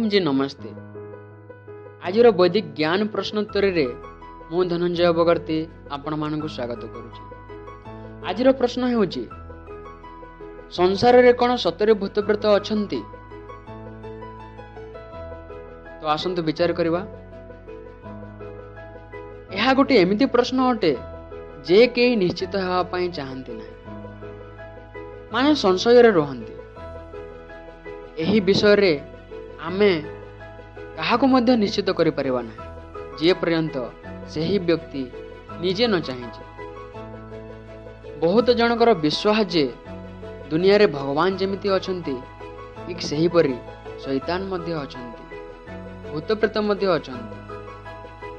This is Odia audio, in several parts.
ଓମ୍ ଜି ନମସ୍ତେ। ଆଜିର ବୈଦିକ ଜ୍ଞାନ ପ୍ରଶ୍ନୋତ୍ତରୀରେ ମୁଁ ଧନଞ୍ଜୟ ବଗର୍ତ୍ତୀ ଆପଣମାନଙ୍କୁ ସ୍ୱାଗତ କରୁଛି। ଆଜିର ପ୍ରଶ୍ନ ହେଉଛି, ସଂସାରରେ କ'ଣ ସତରେ ଭୂତପ୍ରେତ ଅଛନ୍ତି? ତ ଆସନ୍ତୁ ବିଚାର କରିବା। ଏହା ଗୋଟିଏ ଏମିତି ପ୍ରଶ୍ନ ଅଟେ ଯେ କେହି ନିଶ୍ଚିତ ହେବା ପାଇଁ ଚାହାନ୍ତି ନାହିଁ, ମାନେ ସଂଶୟରେ ରୁହନ୍ତି। ଏହି ବିଷୟରେ ଆମେ କାହାକୁ ମଧ୍ୟ ନିଶ୍ଚିତ କରିପାରିବା ନାହିଁ ଯେ ପର୍ଯ୍ୟନ୍ତ ସେହି ବ୍ୟକ୍ତି ନିଜେ ନ ଚାହିଁଛି। ବହୁତ ଜଣଙ୍କର ବିଶ୍ୱାସ ଯେ ଦୁନିଆରେ ଭଗବାନ ଯେମିତି ଅଛନ୍ତି, ଠିକ୍ ସେହିପରି ଶୈତାନ ମଧ୍ୟ ଅଛନ୍ତି, ଭୂତପ୍ରେତ ମଧ୍ୟ ଅଛନ୍ତି।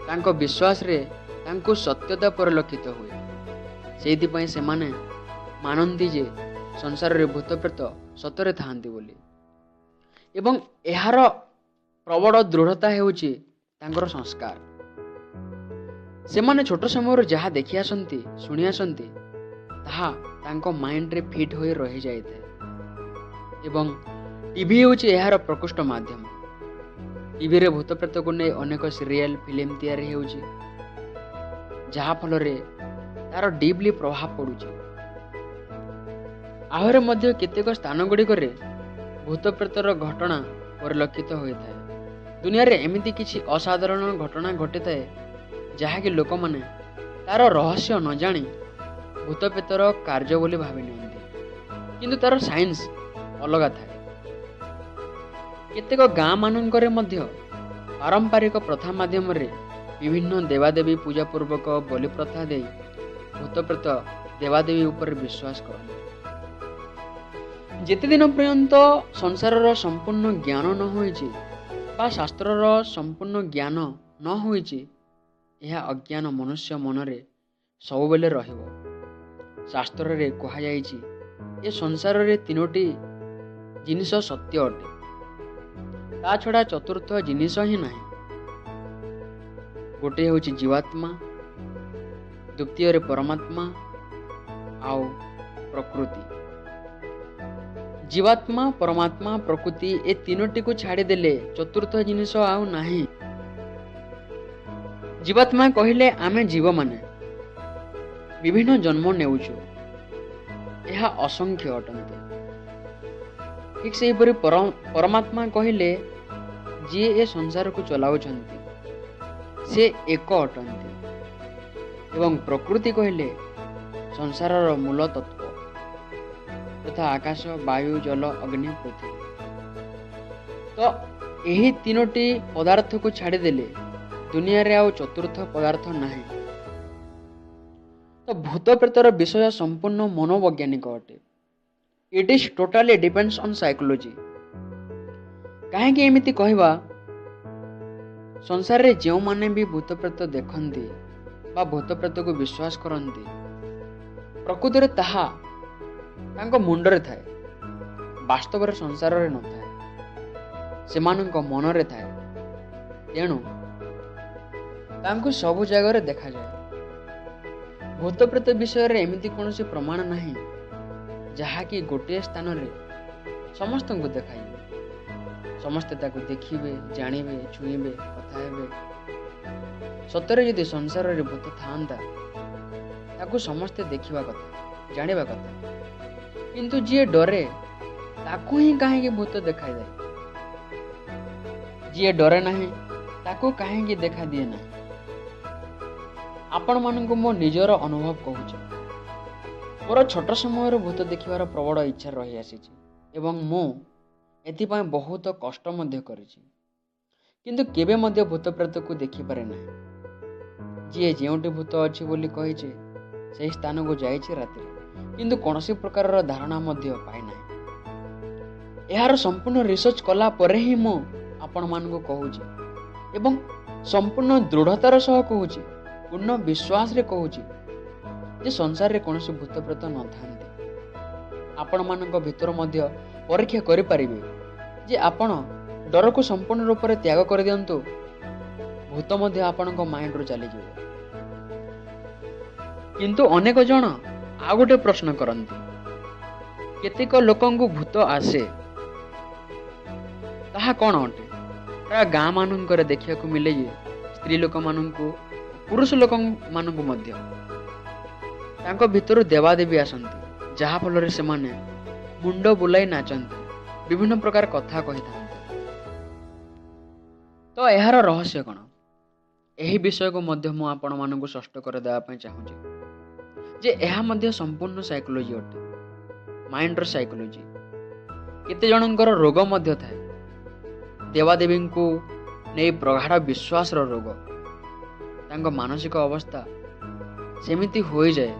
ତାଙ୍କ ବିଶ୍ୱାସରେ ତାଙ୍କୁ ସତ୍ୟତା ପରିଲକ୍ଷିତ ହୁଏ। ସେଇଥିପାଇଁ ସେମାନେ ମାନନ୍ତି ଯେ ସଂସାରରେ ଭୂତପ୍ରେତ ସତରେ ଥାଆନ୍ତି ବୋଲି, ଏବଂ ଏହାର ପ୍ରବଳ ଦୃଢ଼ତା ହେଉଛି ତାଙ୍କର ସଂସ୍କାର। ସେମାନେ ଛୋଟ ସମୟରୁ ଯାହା ଦେଖି ଆସନ୍ତି, ଶୁଣି ଆସନ୍ତି, ତାହା ତାଙ୍କ ମାଇଣ୍ଡରେ ଫିଟ୍ ହୋଇ ରହିଯାଇଥାଏ। ଏବଂ ଟିଭି ହେଉଛି ଏହାର ପ୍ରକୃଷ୍ଟ ମାଧ୍ୟମ। ଟିଭିରେ ଭୂତପ୍ରେତକୁ ନେଇ ଅନେକ ସିରିଏଲ, ଫିଲ୍ମ ତିଆରି ହେଉଛି, ଯାହାଫଳରେ ତାର ଡିପଲି ପ୍ରଭାବ ପଡ଼ୁଛି। ଆହୁରି ମଧ୍ୟ କେତେକ ସ୍ଥାନ ଗୁଡ଼ିକରେ ଭୂତପ୍ରେତର ଘଟଣା ପରିଲକ୍ଷିତ ହୋଇଥାଏ। ଦୁନିଆରେ ଏମିତି କିଛି ଅସାଧାରଣ ଘଟଣା ଘଟିଥାଏ, ଯାହାକି ଲୋକମାନେ ତାର ରହସ୍ୟ ନ ଜାଣି ଭୂତପ୍ରେତର କାର୍ଯ୍ୟ ବୋଲି ଭାବି ନିଅନ୍ତି, କିନ୍ତୁ ତାର ସାଇନ୍ସ ଅଲଗା ଥାଏ। କେତେକ ଗାଁ ମାନଙ୍କରେ ମଧ୍ୟ ପାରମ୍ପରିକ ପ୍ରଥା ମାଧ୍ୟମରେ ବିଭିନ୍ନ ଦେବାଦେବୀ ପୂଜା ପୂର୍ବକ ବଳି ପ୍ରଥା ଦେଇ ଭୂତପ୍ରେତ ଦେବାଦେବୀ ଉପରେ ବିଶ୍ୱାସ କରନ୍ତି। ଯେତେଦିନ ପର୍ଯ୍ୟନ୍ତ ସଂସାରର ସମ୍ପୂର୍ଣ୍ଣ ଜ୍ଞାନ ନ ହୋଇଛି ବା ଶାସ୍ତ୍ରର ସମ୍ପୂର୍ଣ୍ଣ ଜ୍ଞାନ ନ ହୋଇଛି, ଏହା ଅଜ୍ଞାନ ମନୁଷ୍ୟ ମନରେ ସବୁବେଳେ ରହିବ। ଶାସ୍ତ୍ରରେ କୁହାଯାଇଛି, ଏ ସଂସାରରେ ତିନୋଟି ଜିନିଷ ସତ୍ୟ ଅଟେ, ତା ଛଡ଼ା ଚତୁର୍ଥ ଜିନିଷ ହିଁ ନାହିଁ। ଗୋଟିଏ ହେଉଛି ଜୀବାତ୍ମା, ଦ୍ୱିତୀୟରେ ପରମାତ୍ମା ଆଉ ପ୍ରକୃତି। ଜୀବାତ୍ମା, ପରମାତ୍ମା, ପ୍ରକୃତି, ଏ ତିନୋଟିକୁ ଛାଡ଼ିଦେଲେ ଚତୁର୍ଥ ଜିନିଷ ଆଉ ନାହିଁ। ଜୀବାତ୍ମା କହିଲେ ଆମେ ଜୀବମାନେ ବିଭିନ୍ନ ଜନ୍ମ ନେଉଛୁ, ଏହା ଅସଂଖ୍ୟ ଅଟନ୍ତି। ଠିକ୍ ସେହିପରି ପରମାତ୍ମା କହିଲେ ଯିଏ ଏ ସଂସାରକୁ ଚଲାଉଛନ୍ତି, ସେ ଏକ ଅଟନ୍ତି। ଏବଂ ପ୍ରକୃତି କହିଲେ ସଂସାରର ମୂଳ ତତ୍ତ୍ୱ ତଥା ଆକାଶ, ବାୟୁ, ଜଳ, ଅଗ୍ନି, ପୃଥିବୀ। ତ ଏହି ତିନୋଟି ପଦାର୍ଥକୁ ଛାଡ଼ିଦେଲେ ଦୁନିଆରେ ଆଉ ଚତୁର୍ଥ ପଦାର୍ଥ ନାହିଁ। ତ ଭୂତପ୍ରେତର ବିଷୟ ସମ୍ପୂର୍ଣ୍ଣ ମନୋବୈଜ୍ଞାନିକ ଅଟେ। It is totally depends on psychology. କାହିଁକି ଏମିତି କହିବା? ସଂସାରରେ ଯେଉଁମାନେ ବି ଭୂତପ୍ରେତ ଦେଖନ୍ତି ବା ଭୂତପ୍ରେତକୁ ବିଶ୍ୱାସ କରନ୍ତି, ପ୍ରକୃତରେ ତାହା ତାଙ୍କ ମୁଣ୍ଡରେ ଥାଏ, ବାସ୍ତବରେ ସଂସାରରେ ନଥାଏ, ସେମାନଙ୍କ ମନରେ ଥାଏ। ତେଣୁ ତାଙ୍କୁ ସବୁ ଜାଗାରେ ଦେଖାଯାଏ। ଭୂତପ୍ରେତ ବିଷୟରେ ଏମିତି କୌଣସି ପ୍ରମାଣ ନାହିଁ ଯାହାକି ଗୋଟିଏ ସ୍ଥାନରେ ସମସ୍ତଙ୍କୁ ଦେଖାଯିବ, ସମସ୍ତେ ତାକୁ ଦେଖିବେ, ଜାଣିବେ, ଛୁଇଁବେ, କଥା ହେବେ। ସତରେ ଯଦି ସଂସାରରେ ଭୂତ ଥାଆନ୍ତା, ତାକୁ ସମସ୍ତେ ଦେଖିବା କଥା, ଜାଣିବା କଥା। କିନ୍ତୁ ଯିଏ ଡରେ ତାକୁ ହିଁ କାହିଁକି ଭୂତ ଦେଖାଯାଏ? ଯିଏ ଡରେ ନାହିଁ ତାକୁ କାହିଁକି ଦେଖାଦିଏ ନାହିଁ? ଆପଣମାନଙ୍କୁ ମୋ ନିଜର ଅନୁଭବ କହୁଛି। ମୋର ଛୋଟ ସମୟରୁ ଭୂତ ଦେଖିବାର ପ୍ରବଳ ଇଚ୍ଛା ରହିଆସିଛି ଏବଂ ମୁଁ ଏଥିପାଇଁ ବହୁତ କଷ୍ଟ ମଧ୍ୟ କରିଛି, କିନ୍ତୁ କେବେ ମଧ୍ୟ ଭୂତ ପ୍ରେତକୁ ଦେଖିପାରେ ନାହିଁ। ଯିଏ ଯେଉଁଠି ଭୂତ ଅଛି ବୋଲି କହିଛି, ସେହି ସ୍ଥାନକୁ ଯାଇଛି ରାତିରେ, କିନ୍ତୁ କୌଣସି ପ୍ରକାରର ଧାରଣା ମଧ୍ୟ ପାଇନାହିଁ। ଏହାର ସମ୍ପୂର୍ଣ୍ଣ ରିସର୍ଚ୍ଚ କଲା ପରେ ହିଁ ମୁଁ ଆପଣମାନଙ୍କୁ କହୁଛି, ଏବଂ ସମ୍ପୂର୍ଣ୍ଣ ଦୃଢ଼ତାର ସହ କହୁଛି, ପୂର୍ଣ୍ଣ ବିଶ୍ୱାସରେ କହୁଛି ଯେ ସଂସାରରେ କୌଣସି ଭୂତପ୍ରେତ ନଥାନ୍ତି। ଆପଣମାନଙ୍କ ଭିତରୁ ମଧ୍ୟ ପରୀକ୍ଷା କରିପାରିବେ ଯେ ଆପଣ ଡରକୁ ସମ୍ପୂର୍ଣ୍ଣ ରୂପରେ ତ୍ୟାଗ କରିଦିଅନ୍ତୁ, ଭୂତ ମଧ୍ୟ ଆପଣଙ୍କ ମାଇଣ୍ଡରୁ ଚାଲିଯିବ। କିନ୍ତୁ ଅନେକ ଜଣ ଆଉ ଗୋଟେ ପ୍ରଶ୍ନ କରନ୍ତି, କେତେକ ଲୋକଙ୍କୁ ଭୂତ ଆସେ, ତାହା କ'ଣ ଅଟେ? ପ୍ରାୟ ଗାଁମାନଙ୍କରେ ଦେଖିବାକୁ ମିଳେ ଯେ ସ୍ତ୍ରୀ ଲୋକମାନଙ୍କୁ, ପୁରୁଷ ଲୋକମାନଙ୍କୁ ମଧ୍ୟ ତାଙ୍କ ଭିତରୁ ଦେବାଦେବୀ ଆସନ୍ତି, ଯାହାଫଳରେ ସେମାନେ ମୁଣ୍ଡ ବୁଲାଇ ନାଚନ୍ତି, ବିଭିନ୍ନ ପ୍ରକାର କଥା କହିଥାନ୍ତି। ତ ଏହାର ରହସ୍ୟ କ'ଣ? ଏହି ବିଷୟକୁ ମଧ୍ୟ ମୁଁ ଆପଣମାନଙ୍କୁ ସ୍ପଷ୍ଟ କରିଦେବା ପାଇଁ ଚାହୁଁଛି ଯେ ଏହା ମଧ୍ୟ ସମ୍ପୂର୍ଣ୍ଣ ସାଇକୋଲୋଜି ଅଟେ, ମାଇଣ୍ଡର ସାଇକୋଲୋଜି। କେତେ ଜଣଙ୍କର ରୋଗ ମଧ୍ୟ ଥାଏ, ଦେବାଦେବୀଙ୍କୁ ନେଇ ପ୍ରଗାଢ଼ ବିଶ୍ୱାସର ରୋଗ। ତାଙ୍କ ମାନସିକ ଅବସ୍ଥା ସେମିତି ହୋଇଯାଏ।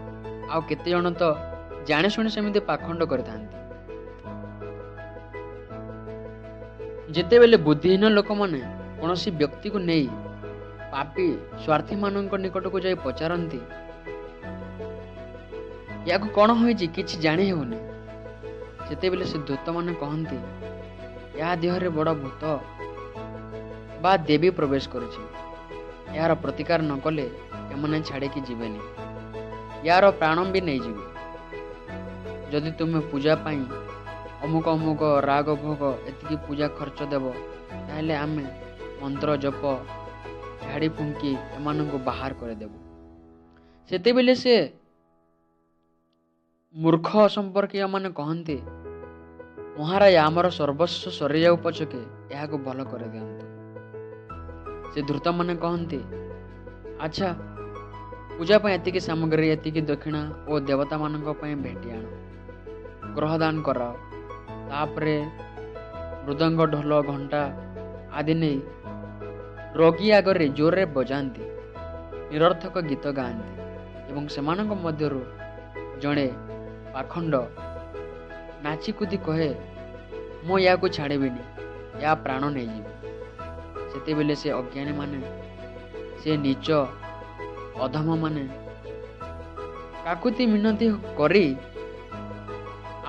ଆଉ କେତେଜଣ ତ ଜାଣିଶୁଣି ସେମିତି ପାଖଣ୍ଡ କରିଥାନ୍ତି। ଯେତେବେଳେ ବୁଦ୍ଧିହୀନ ଲୋକମାନେ କୌଣସି ବ୍ୟକ୍ତିକୁ ନେଇ ପାପୀ ସ୍ୱାର୍ଥୀମାନଙ୍କ ନିକଟକୁ ଯାଇ ପଚାରନ୍ତି, ୟାକୁ କ'ଣ ହୋଇଛି କିଛି ଜାଣି ହେଉନି, ସେତେବେଳେ ସେ ଦୂତମାନେ କହନ୍ତି, ଏହା ଦେହରେ ବଡ଼ ଭୂତ ବା ଦେବୀ ପ୍ରବେଶ କରିଛି, ଏହାର ପ୍ରତିକାର ନ କଲେ ଏମାନେ ଛାଡ଼ିକି ଯିବେନି, ୟାର ପ୍ରାଣ ବି ନେଇଯିବେ। ଯଦି ତୁମେ ପୂଜା ପାଇଁ ଅମୁକ ଅମୁକ ରାଗ ଭୋଗ ଏତିକି ପୂଜା ଖର୍ଚ୍ଚ ଦେବ, ତାହେଲେ ଆମେ ମନ୍ତ୍ର ଜପ ଝାଡ଼ି ଫୁଙ୍କି ଏମାନଙ୍କୁ ବାହାର କରିଦେବୁ। ସେତେବେଳେ ସେ ମୂର୍ଖ ସମ୍ପର୍କୀୟମାନେ କହନ୍ତି, ମହାରାଜ, ଆମର ସର୍ବସ୍ୱ ସରିଯାଉ ପଛକେ ଏହାକୁ ଭଲ କରିଦିଅନ୍ତୁ। ସେ ଧୃତମାନେ କହନ୍ତି, ଆଚ୍ଛା, ପୂଜା ପାଇଁ ଏତିକି ସାମଗ୍ରୀ, ଏତିକି ଦକ୍ଷିଣା ଓ ଦେବତାମାନଙ୍କ ପାଇଁ ଭେଟି ଆଣ, ଗ୍ରହଦାନ କରାଅ, ତାପରେ ମୃଦଙ୍ଗ, ଢୋଲ, ଘଣ୍ଟା ଆଦି ନେଇ ରୋଗୀ ଆଗରେ ଜୋରରେ ବଜାନ୍ତି, ନିରର୍ଥକ ଗୀତ ଗାଆନ୍ତି ଏବଂ ସେମାନଙ୍କ ମଧ୍ୟରୁ ଜଣେ ପାଖଣ୍ଡ ନାଚିକୁଦି କହେ, ମୁଁ ୟାକୁ ଛାଡ଼ିବିନି, ୟା ପ୍ରାଣ ନେଇଯିବି। ସେତେବେଳେ ସେ ଅଜ୍ଞାନୀମାନେ, ସେ ନୀଚ ଅଧମମାନେ କାକୁତି ମିନତି କରି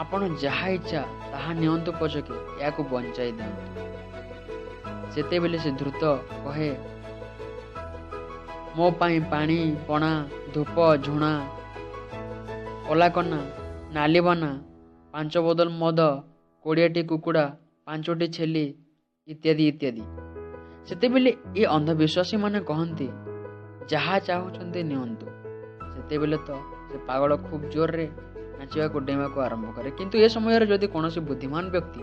ଆପଣ ଯାହା ଇଚ୍ଛା ତାହା ନିଅନ୍ତୁ ପଛକେ ଏହାକୁ ବଞ୍ଚାଇ ଦିଅନ୍ତୁ। ସେତେବେଳେ ସେ ଧୃତ କହେ, ମୋ ପାଇଁ ପାଣି, ପଣା, ଧୂପ, ଝୁଣା, କଲାକନା, ନାଲିବନା, 5 ବୋତଲ ମଦ, 20ଟି କୁକୁଡ଼ା, 5ଟି ଛେଲି ଇତ୍ୟାଦି ଇତ୍ୟାଦି। ସେତେବେଳେ ଏ ଅନ୍ଧବିଶ୍ୱାସୀମାନେ କହନ୍ତି, ଯାହା ଚାହୁଁଛନ୍ତି ନିଅନ୍ତୁ। ସେତେବେଳେ ତ ସେ ପାଗଳ ଖୁବ୍ ଜୋରରେ ନାଚିବାକୁ ଡେଇଁବାକୁ ଆରମ୍ଭ କରେ। କିନ୍ତୁ ଏ ସମୟରେ ଯଦି କୌଣସି ବୁଦ୍ଧିମାନ ବ୍ୟକ୍ତି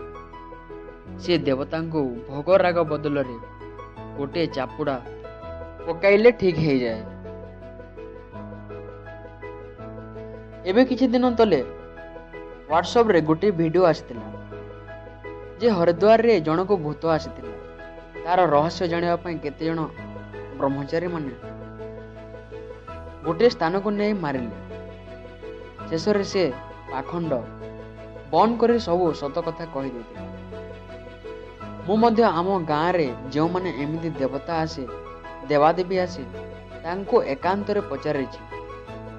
ସେ ଦେବତାଙ୍କୁ ଭୋଗ ରାଗ ବଦଳରେ ଗୋଟିଏ ଚାପୁଡ଼ା ପକାଇଲେ ଠିକ୍ ହେଇଯାଏ। ଏବେ କିଛି ଦିନ ତଳେ ହ୍ୱାଟ୍ସଆପ୍ରେ ଗୋଟିଏ ଭିଡ଼ିଓ ଆସିଥିଲା ଯେ ହରିଦ୍ୱାରରେ ଜଣକୁ ଭୂତ ଆସିଥିଲା। ତାର ରହସ୍ୟ ଜାଣିବା ପାଇଁ କେତେଜଣ ବ୍ରହ୍ମଚାରୀମାନେ ଗୋଟିଏ ସ୍ଥାନକୁ ନେଇ ମାରିଲେ। ଶେଷରେ ସେ ପାଖଣ୍ଡ ବନ୍ଦ କରି ସବୁ ସତ କଥା କହିଦେଇଥିଲା। ମୁଁ ମଧ୍ୟ ଆମ ଗାଁରେ ଯେଉଁମାନେ ଏମିତି ଦେବତା ଆସେ, ଦେବାଦେବୀ ଆସେ, ତାଙ୍କୁ ଏକାନ୍ତରେ ପଚାରିଛି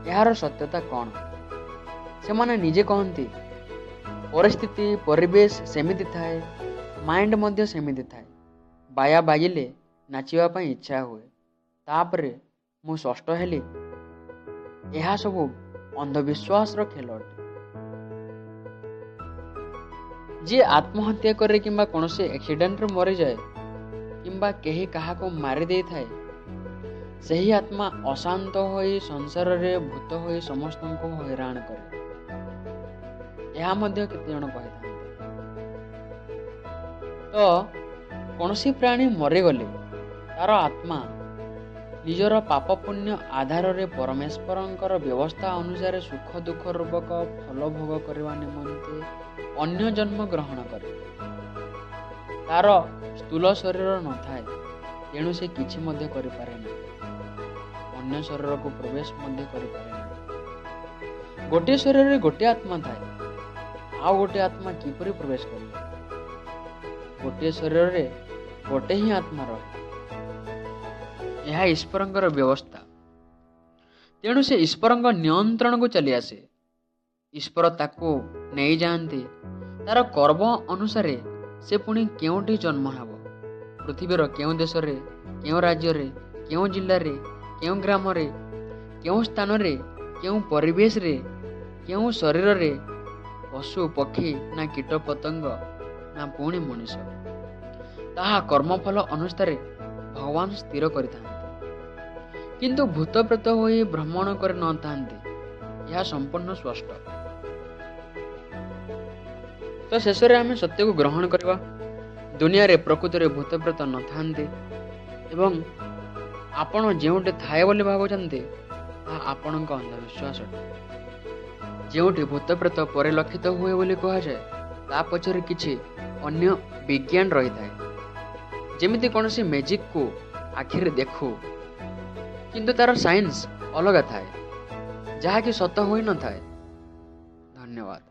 ଏହାର ସତ୍ୟତା କ'ଣ। ସେମାନେ ନିଜେ କହନ୍ତି, ପରିସ୍ଥିତି ପରିବେଶ ସେମିତି ଥାଏ, ମାଇଣ୍ଡ ମଧ୍ୟ ସେମିତି ଥାଏ, ବାୟା ବାଜିଲେ ନାଚିବା ପାଇଁ ଇଚ୍ଛା ହୁଏ। ତାପରେ ମୁଁ ଷଷ୍ଠ ହେଲି। ଏହା ସବୁ ଅନ୍ଧବିଶ୍ୱାସର ଖେଳ ଅଟେ। ଯିଏ ଆତ୍ମହତ୍ୟା କରେ କିମ୍ବା କୌଣସି ଆକ୍ସିଡେଣ୍ଟରେ ମରିଯାଏ କିମ୍ବା କେହି କାହାକୁ ମାରି ଦେଇଥାଏ, ସେହି ଆତ୍ମା ଅଶାନ୍ତ ହୋଇ ସଂସାରରେ ଭୂତ ହୋଇ ସମସ୍ତଙ୍କୁ ହଇରାଣ କରେ। ଏହା ମଧ୍ୟ କେତେଜଣ କହିଥାନ୍ତି। ତ କୌଣସି ପ୍ରାଣୀ ମରିଗଲେ ତାର ଆତ୍ମା ନିଜର ପାପ ପୁଣ୍ୟ ଆଧାରରେ ପରମେଶ୍ୱରଙ୍କର ବ୍ୟବସ୍ଥା ଅନୁସାରେ ସୁଖ ଦୁଃଖ ରୂପକ ଫଳ ଭୋଗ କରିବା ନିମନ୍ତେ ଅନ୍ୟ ଜନ୍ମ ଗ୍ରହଣ କରେ। ତାର ସ୍ଥୂଳ ଶରୀର ନଥାଏ, ତେଣୁ ସେ କିଛି ମଧ୍ୟ କରିପାରେ ନାହିଁ, ଅନ୍ୟ ଶରୀରକୁ ପ୍ରବେଶ ମଧ୍ୟ କରିପାରେ ନାହିଁ। ଗୋଟିଏ ଶରୀରରେ ଗୋଟିଏ ଆତ୍ମା ଥାଏ, ଆଉ ଗୋଟିଏ ଆତ୍ମା କିପରି ପ୍ରବେଶ କରିବ? ଗୋଟିଏ ଶରୀରରେ ଗୋଟେ ହିଁ ଆତ୍ମା ରହେ। ଏହା ଈଶ୍ୱରଙ୍କର ବ୍ୟବସ୍ଥା। ତେଣୁ ସେ ଈଶ୍ୱରଙ୍କ ନିୟନ୍ତ୍ରଣକୁ ଚାଲିଆସେ। ଈଶ୍ୱର ତାକୁ ନେଇଯାଆନ୍ତି। ତାର କର୍ମ ଅନୁସାରେ ସେ ପୁଣି କେଉଁଠି ଜନ୍ମ ହେବ, ପୃଥିବୀର କେଉଁ ଦେଶରେ, କେଉଁ ରାଜ୍ୟରେ, କେଉଁ ଜିଲ୍ଲାରେ, କେଉଁ ଗ୍ରାମରେ, କେଉଁ ସ୍ଥାନରେ, କେଉଁ ପରିବେଶରେ, କେଉଁ ଶରୀରରେ, ପଶୁ ପକ୍ଷୀ ନା କୀଟ ପତଙ୍ଗ ନା ପୁଣି ମଣିଷ, ତାହା କର୍ମଫଳ ଅନୁସାରେ ଭଗବାନ ସ୍ଥିର କରିଥାନ୍ତି, କିନ୍ତୁ ଭୂତପ୍ରେତ ହୋଇ ଭ୍ରମଣ କରିନଥାନ୍ତି, ଏହା ସମ୍ପୂର୍ଣ୍ଣ ସ୍ପଷ୍ଟ। ତ ଶେଷରେ ଆମେ ସତ୍ୟକୁ ଗ୍ରହଣ କରିବା। ଦୁନିଆରେ ପ୍ରକୃତରେ ଭୂତପ୍ରେତ ନଥାନ୍ତି ଏବଂ ଆପଣ ଯେଉଁଠି ଥାଏ ବୋଲି ଭାବୁଛନ୍ତି ତାହା ଆପଣଙ୍କ ଅନ୍ଧବିଶ୍ୱାସ ଅଟେ। ଯେଉଁଠି ଭୂତପ୍ରେତ ପରିଲକ୍ଷିତ ହୁଏ ବୋଲି କୁହାଯାଏ, ତା ପଛରେ କିଛି ଅନ୍ୟ ବିଜ୍ଞାନ ରହିଥାଏ। ଯେମିତି କୌଣସି ମ୍ୟାଜିକକୁ ଆଖିରେ ଦେଖୁ, କିନ୍ତୁ ତାର ସାଇନ୍ସ ଅଲଗା ଥାଏ, ଯାହାକି ସତ ହୋଇନଥାଏ। ଧନ୍ୟବାଦ।